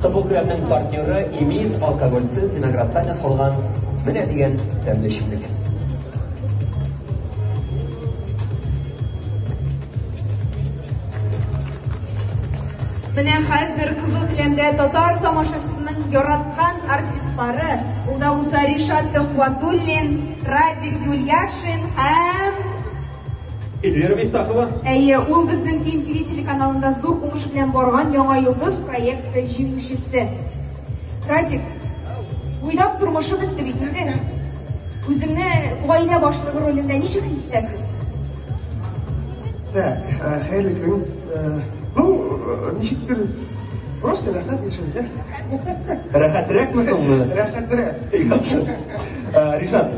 Кызыл келәмнең партнеры Имиз алкогольсез виноградтан ясалган менә дигән тәмле эчемлек. Менә хәзер Кызыл келәмдә татар тамашачысының яраткан артистлары, ул да булса Ришат Төхвәтуллин, Радик Юльякшин һәм Эльвира Мифтахова. Әйе, ул безнең TMTV телеканалында зур уңыш белән барган Яңа йолдыз проекты җиңүчесе. Радик, буйдак тормышы бетте бит инде. Үзеңне гаилә башлыгы ролендә ничек хис итәсең? Так, хәерле көн. Ну, ничектер просто рәхәт яшәргә. Рәхәтрәкме соң? Рәхәтрәк. Ришат,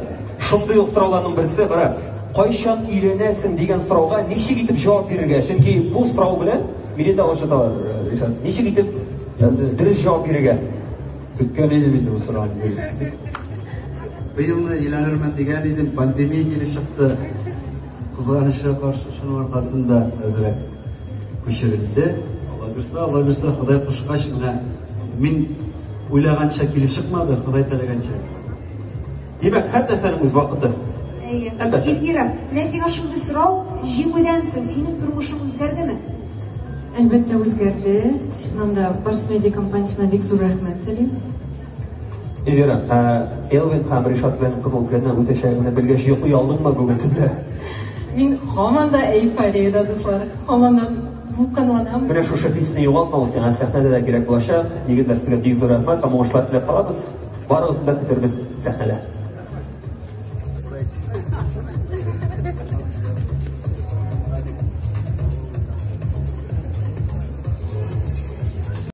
шундый ук сорауларның берсе, кара, кайчан өйләнәсең дигән сорауга ничек итеп җавап бирергә? Чөнки бу сорау белән мине дә алышаталар, Ришат. Ничек итеп дөрес җавап бирергә? Көткән идем инде бу сорауны, дөрес. Быелны өйләнермен дигән идем, пандемия килеп чыкты. Кызганычка каршы, шуның аркасында әзрәк күчерелде. Алла бирсә, Алла бирсә, Ходай кушкач, менә мин уйлаганча килеп чыкмады, Ходай теләгәнчә. Димәк, һәр нәрсәнең үз вакыты. Әйе. Әлбәттә. Эльвира, менә сиңа шундый сорау, җиңүдән соң синең тормышың үзгәрдеме? Әлбәттә, үзгәрде. Чыннан да, Барс Медиа компаниясенә бик зур рәхмәт телим. Эльвира, ә Элвин һәм Ришат белән Кызыл келәмнән үтәчәгеңне белгәч, йоклый алдыңмы бүген төнлә? Мин һаман да эйфориядә, дуслар. Һаман да дулкынланам. Менә шушы хисне югалтма, ул сиңа сәхнәдә дә кирәк булачак. Егетләр, сезгә бик зур рәхмәт һәм уңышлар теләп калабыз. Барыгызны да көтәрбез сәхнәдә.